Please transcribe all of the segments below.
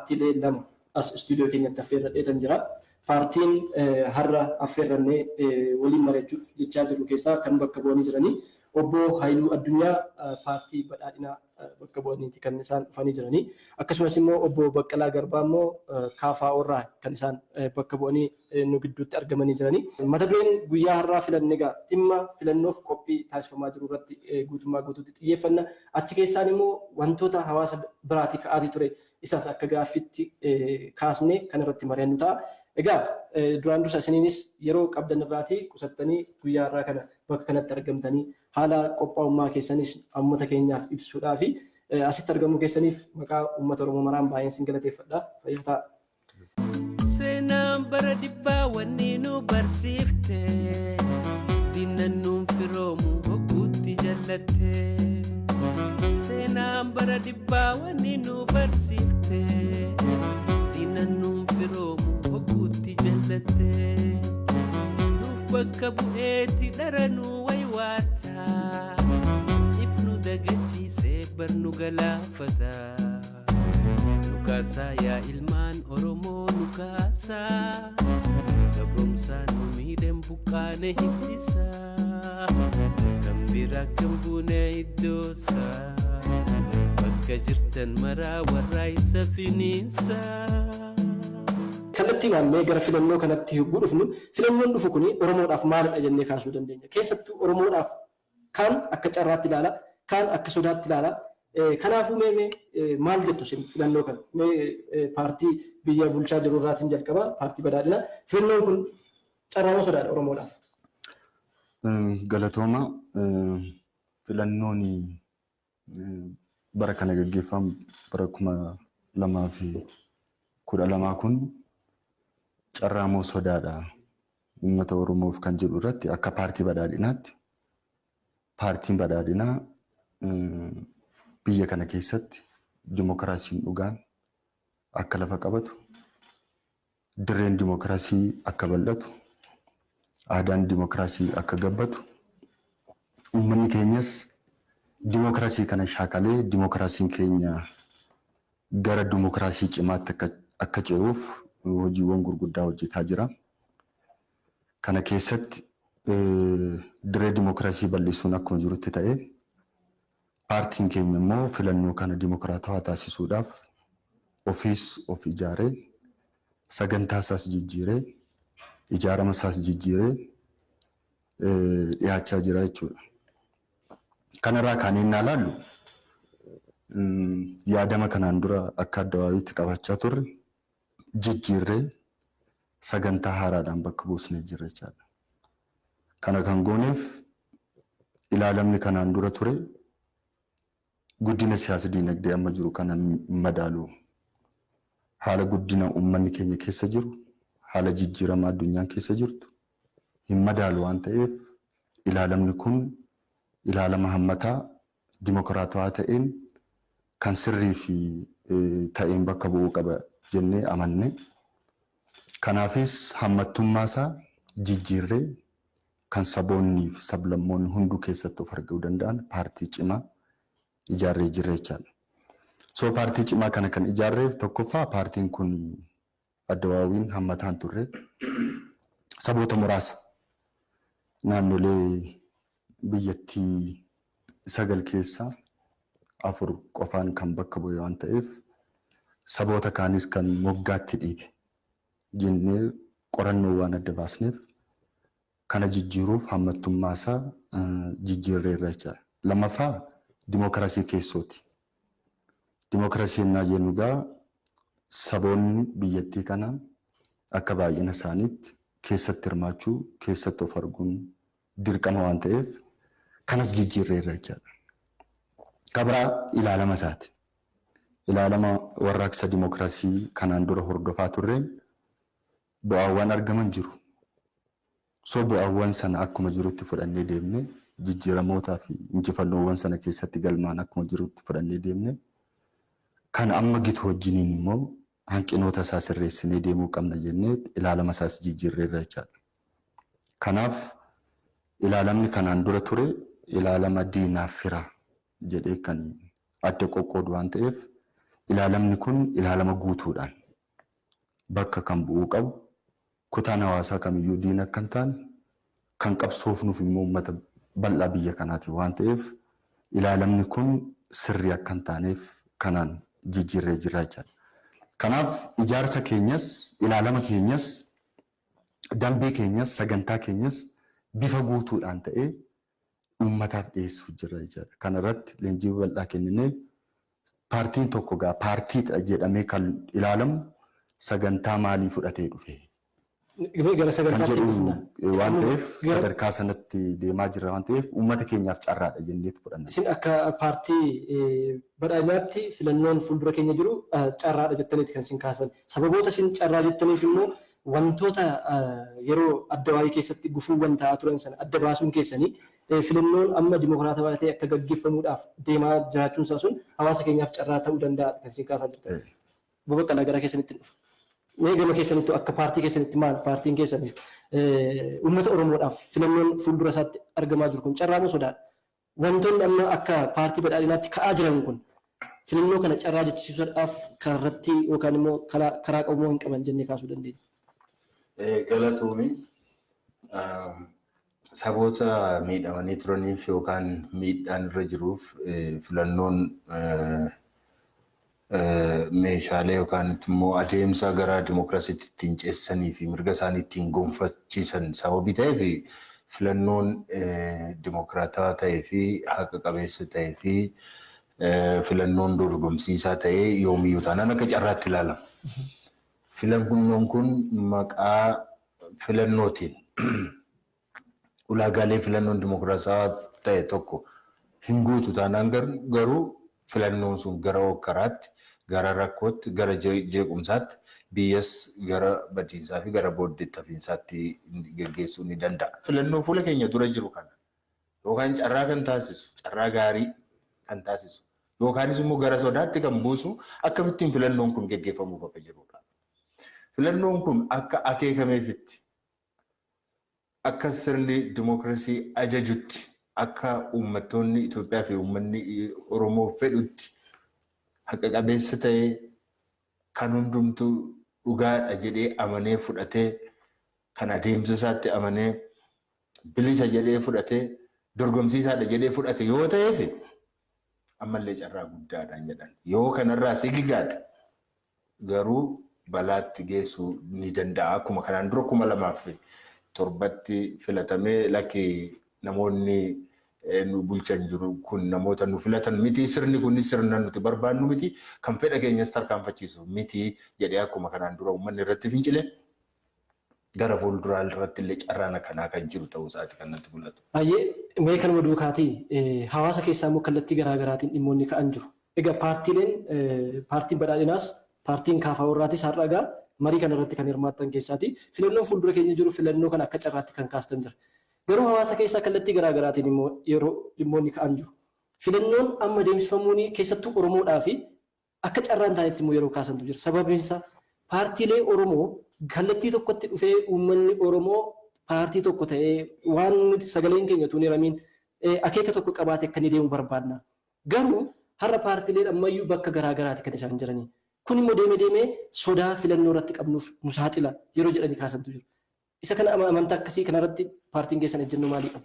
paartiilee lama as istuudiyoo keenyatti affeerradheetan jira. Paartiin har'a affeerrannee waliin mari'achuuf jechaa jirru keessaa kan bakka bu'anii jiranii Obbo Hayiluu Addunyaa paartii Badhaadhinaa bakka bu'aniiti kan isaan dhufanii jiranii. Akkasumas immoo Obbo Baqqalaa Garbaa immoo KFO irraa kan isaan bakka bu'anii nu gidduutti argamanii jiranii. Mata dureen guyyaa har'aa filanne egaa dhimma filannoof qophii taasifamaa jiru irratti guutummaa guutuutti xiyyeeffanna. Achi keessaan immoo wantoota hawaasa biraatii ka'aatii ture isas akka gaaffiitti kaasnee kan irratti mari'annu ta'a. Egaa duraan dursa isiniinis yeroo qabdan irraatii qusattanii guyyaa har'aa kana bakka kanatti argamtanii haala qophaa'ummaa keessanis uummata keenyaaf ibsuudhaa fi asitti argamuu keessaniif maqaa uummata Oromoo maraan baay'een sin galateeffadha. Fayyaa ta'a. Seenaan bara dhibbaa wanni nu barsiifte, diinnan nuun firoomu hogguutti jallatte. Seenaan bara dhibbaa wanni nu barsiifte, diinnan nuun firoomu hogguutti jallatte. Nuuf bakka bu'eeti dhara nu waywaata, if nu dagachiisee bar nu galaafata. Nu kaasaa yaa ilmaan Oromoo, nu kaasaa. Gabromsaa nu miidhan buqqaane hiddisaa. Kan biraa kan buune iddoosaa. Bakka jirtan maraa warraa isa finiinsaa. Kallattii mee gara filannoo kanatti yogguu dhufnu, filannoon dhufu kuni Oromoodhaaf maalidha jennee kaasuu dandeenya? Keessattuu Oromoodhaaf kaan akka carraatti ilaala, kaan akka sodaatti ilaala. Kanaafuu mee maal jettu isin filannoo kana? Mee paartii biyya bulchaa jiru irraatiin jalqaba, paartii Badhaadhinaa. Filannoon kun carraa moo sodaadha Oromoodhaaf? Galatooma. Filannoon bara kana gaggeeffamu, bara 2012 kun, carraa moo sodaadha uummata Oromoof kan jedhu irratti, akka paartii Badhaadhinaatti, paartiin Badhaadhinaa biyya kana keessatti dimokiraasiin dhugaan akka lafa qabatu, dirreen dimokiraasii akka bal'atu, aadaan dimokiraasii akka gabbatu, uummanni keenyas dimokiraasii kana shaakalee dimokiraasiin keenya gara dimokiraasii cimaatti akka ce'uuf hojiiwwan gurguddaa hojjetaa jira. Kana keessatti dirree dimokiraasii bal'isuun akkuma jirutti ta'ee, paartiin keenya immoo filannoo kana dimokiraatawaa taasisuudhaaf ofiis of ijaaree, sagantaa isaas jijjiiree, ijaarama isaas jijjiiree dhiyaachaa jira jechuudha. Kanarraa kaanee innaa ilaallu, yaadama kanaan dura akka addawaawiitti qabaachaa turre jijjiirree sagantaa haaraadhaan bakka buusnee jirra jechaadha. Kana kan gooneef ilaalamni kanaan dura ture guddina siyaasa diinagdee amma jiru kana madaalu. Haala guddina uummanni keenya keessa jiru, haala jijjiirama addunyaan keessa jirtu hin madaalu waan ta'eef, ilaalamni kun ilaalama hammataa dimokiraatawaa ta'een kan sirrii fi ta'een bakka bu'uu qaba jennee amanne. Kanaafis hammattummaa isaa jijjiirree kan saboonnii fi sablammoonni hunduu keessatti of arguu danda'an paartii cimaa ijaarree jirra jechaadha. So paartii cimaa kana kan ijaarreef, tokkoffaa, paartiin kun addawaawiin hammataan turre, saboota muraasa naannolee biyyattii sagal keessaa afur qofaan kan bakka bu'e waan ta'eef, saboota kaanis kan moggaatti dhiibe jennee qorannoo waan adda baasneef, kana jijjiiruuf hammattummaa isaa jijjiirreerra jechaadha. Lammaffaa, dimookiraasii keessooti. Dimookiraasii yennaa jennu egaa saboonni biyyattii kana akka baay'ina isaaniitti keessatti hirmaachuu, keessatti of arguun dirqama waan ta'eef, kanas jijjiirreerra jechaadha. Kan biraa ilaalama isaati. Ilaalama warraaqsa dimookiraasii kanaan dura hordofaa turreen bu'aawwan argaman jiru. So bu'aawwan sana akkuma jirutti fudhannee deemne, jijjiiramootaa fi injifannoowwan sana keessatti galmaan akkuma jirutti fudhannee deemne, kan amma gitu wajjiniin immoo hanqinoota isaa sirreessinee deemuu qabna jennee ilaalama isaas jijjiirreerra jechaadha. Kanaaf ilaalamni kanaan dura ture ilaalama diinaaf fira jedhee kan adda qoqqoodu waan ta'eef, Ilaalamni kun ilaalama guutuudhaan bakka kan bu'uu qabu, kutaan hawaasaa kamiyyuu diina akka hin taane, kan qabsoofnuuf immoo uummata bal'aa biyya kanaati waan ta'eef, ilaalamni kun sirrii akka hin taaneef kanaan jijjiirree jirra jechaadha. Kanaaf ijaarsa keenyas, ilaalama keenyas, dambii keenyas, sagantaa keenyas bifa guutuudhaan ta'ee uummataaf dhiyeessuuf jirra jechaadha. Kana irratti leenjii bal'aa kenninee, paartiin tokko gaa paartiidha jedhamee kan ilaalamu sagantaa maalii fudhatee dhufe Gara kan sagantaatti jedhu dhufna. waan ta'eef, Gara- sadarkaa sanatti deemaa jirra waan ta'eef, uummata keenyaaf carraadha jenneetu fudhanna. Isin akka paartii badhaadhinaatti filannoon fuuldura keenya jiru carraadha jettaniiti kan isin kaasan. Sababoota isin carraa jettaniif immoo wantoota yeroo adda waayee keessatti gufuuwwan ta'aa turan sana adda baasuun keessanii, filannoon amma dimokiraatawaa ta'e akka gaggeeffamuudhaaf deemaa jiraachuun isaa sun hawaasa keenyaaf carraa ta'uu danda'a kan isin kaasaa jirtan. Obbo Baqqalaa, gara keessanitti dhufa. Mee gama keessanitti, akka paartii keessanitti, maal paartiin keessaniif uummata Oromoodhaaf filannoon fuuldura isaatti argamaa jiru kun carraa moo sodaadha? Wantoonni amma akka paartii badhaadhinaatti ka'aa jiran kun filannoo kana carraa jechisiisuudhaaf karratti yookaan immoo karaa qabu moo hin qaban jennee kaasuu dandeenya? Galatoomi. Saboota miidhamanii turaniif yookaan miidhaan irra jiruuf filannoon meeshaalee yookaan immoo adeemsa gara dimokiraasiitti ittiin ceessanii fi mirga isaanii ittiin gonfachiisan sababii ta'eef, filannoon dimokiraataa ta'ee fi haqa qabeessa ta'ee fi filannoon dorgomsiisaa ta'ee yoomiyyuu taanaan akka carraatti ilaalama. Filannoon kun maqaa filannootiin ulaagaalee filannoon dimokiraataa ta'e tokko hin guutu taanaan garuu filannoon sun gara hokkaraatti, gara rakkootti, gara jeequmsaatti, biyyas gara badiinsaa fi gara booddeetti hafiinsaatti geggeessuu ni danda'a. Filannoo fuula keenya dura jiru kana yookaan carraa kan taasisu, carraa gaarii kan taasisu, yookaanis immoo gara sodaatti kan buusu akkamittiin filannoon kun geggeeffamuuf akka jirudha. Filannoon kun akka akeekameefitti, akka sirni dimookiraasii ajajutti, akka uummattoonni Itoophiyaa fi uummanni Oromoo fedhutti, haqa qabeessa ta'ee, kan hundumtuu dhugaadha jedhee amanee fudhatee, kan adeemsa isaatti amanee bilisa jedhee fudhatee, dorgomsiisaadha jedhee fudhate yoo ta'eef, ammallee carraa guddaadhaan jedhan. Yoo kanarraa sigigaate garuu balaatti geessuu ni danda'a. Akkuma kanaan dura 2007tti filatamee, lakki, namoonni nu bulchan jiru kun namoota nu filatan miti, sirni kunis sirna nuti barbaannu miti, kan fedha keenyas tarkaanfachiisu miti jedhee akkuma kanaan dura uummanni irratti fincile, gara fuulduraa irratti illee carraan akkanaa kan jiru ta'uu isaati kan natti mul'atu. Baay'ee mee kanuma duukaatii hawaasa keessaa immoo kallattii garaa garaatiin dhimmoonni ka'an jiru. Egaa paartiileen, paartiin badhaadhinaas paartiin KFO irraatis har'a egaa marii kana irratti kan hirmaattan keessaati. Filannoon fuuldura keenya jiru filannoo kana akka carraatti kan kaastan jira. Garuu hawaasa keessaa kallattii garaa garaatiin immoo yeroo dhimmoonni ka'an jiru. Filannoon amma deemsifamuun keessattuu Oromoodhaa fi akka carraa hin taanetti immoo yeroo kaasantu jira. Sababiin isaa paartiilee Oromoo kallattii tokkotti dhufee uummanni Oromoo paartii tokko ta'ee, waan nuti sagaleen keenya utuu hin hiramiin akeeka tokko qabaatee akka inni deemu barbaadna. Garuu har'a paartiileen ammayyuu bakka garaa garaati kan isaan jiranii. Kun immoo deemee deemee sodaa filannoo irratti qabnuuf nu saaxila yeroo jedhanii kaasantu jiru. Isa kana, amantaa akkasii kanarratti paartiin keessan ejjennoo maalii qaba?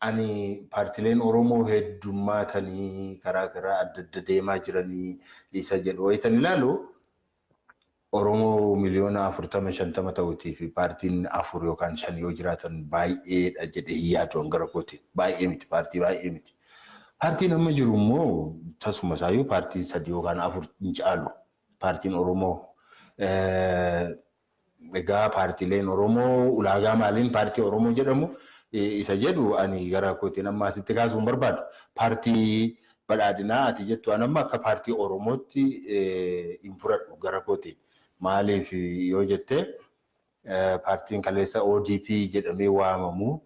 Ani paartileen Oromoo heddummaatanii karaa karaa adda adda deemaa jiranii isa jedhu wayitan ilaalu, Oromoo miliyoona 40-50 ta'uutii fi paartiin afur yookaan shan yoo jiraatan baay'eedha jedhee hin yaadu gara kootiin. Baay'ee miti, paartii baay'ee miti. Paartiin amma jiru immoo tasuma isaayyuu paartiin sadi yookaan afur hin caalu. Paartiin Oromoo. Egaa paartiileen Oromoo ulaagaa maaliin paartii Oromoo jedhamu isa jedhu ani gara kootiin amma asitti kaasuu hin barbaadu. Paartii badhaadhinaa ati jettu an amma akka paartii Oromootti hin fudhadhu gara kootiin. Maaliif yoo jette, paartiin kaleessa ODP jedhamee waamamu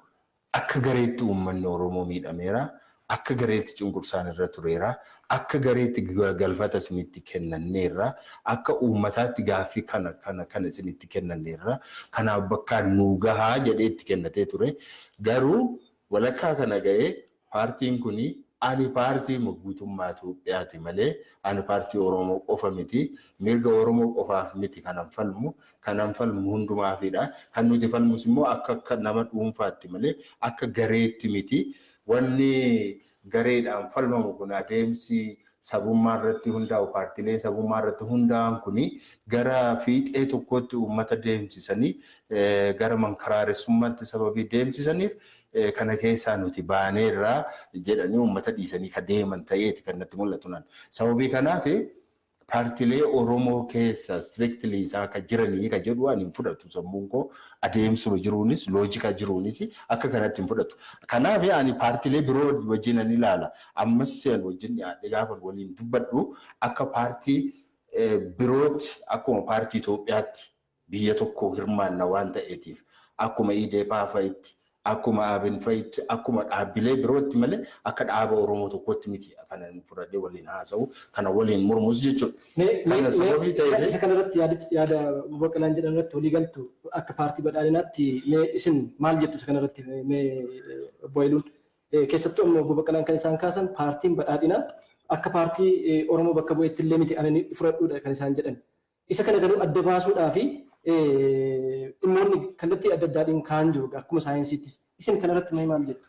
akka gareetti uummanni Oromoo miidhameera. Akka gareetti cunqursaan irra tureera. Akka gareetti galfata isinitti kennanneerra. Akka uummataatti gaaffii kana kana kana isinitti kennanneerra. Kanaaf bakka nuu gahaa jedhee itti kennatee ture. Garuu walakkaa kana ga'ee paartiin kuni Ani paartii guutummaa Itoophiyaati malee ani paartii Oromoo qofa miti. Mirga Oromoo qofaaf miti kanan falmu. Kanan falmu hundumaafidha. Kan nuti falmus immoo akka nama dhuunfaatti malee akka gareetti miti. Wanni gareedhaan falmamu kun, adeemsi sabummaa irratti hundaa'u, paartiileen sabummaa irratti hundaa'an kuni gara fiixee tokkotti uummata deemsisanii gara mankaraaressummaatti sababii deemsisaniif, kana keessaa nuti baaneerraa jedhanii uummata dhiisanii ka deeman ta'eeti kan natti mul'atu naan. Sababii kanaaf paartiilee Oromoo keessa strictly isaa ka jiranii ka jedhu ani hin fudhatu. Sammuun koo adeemsuma jiruunis, loojika jiruunis akka kanatti hin fudhatu. Kanaaf ani paartiilee biroo wajjin ani ilaala. Ammas seen wajjin dhiyaadhee gaafa waliin dubbadhu, akka paartii birootti, akkuma paartii Itoophiyaatti biyya tokko hirmaanna waan ta'eetiif, akkuma IDPA fa'itti, akkuma ABN fa'itti, akkuma dhaabbilee birootti malee akka dhaaba Oromoo tokkotti miti kana fudhadhee waliin haasa'u, kana waliin mormus jechuudha. Kana sababii ta'eef, isa kanarratti yaada Baqqalaan jedhan irratti walii galtu? Akka paartii badhaadhinaatti mee isin maal jettu isa kanarratti, mee obbo Hayiluun? Keessattuu ammoo obbo Baqqalaan kan isaan kaasan, paartiin badhaadhinaa akka paartii Oromoo bakka bu'eetti illee miti anani fudhadhuudha kan isaan jedhan. Isa kana garuu adda baasuudhaa fi dhimmoonni kallattii adda addaatiin kaan jiru akkuma saayinsiittis. Isin kanarratti mee maal jettu?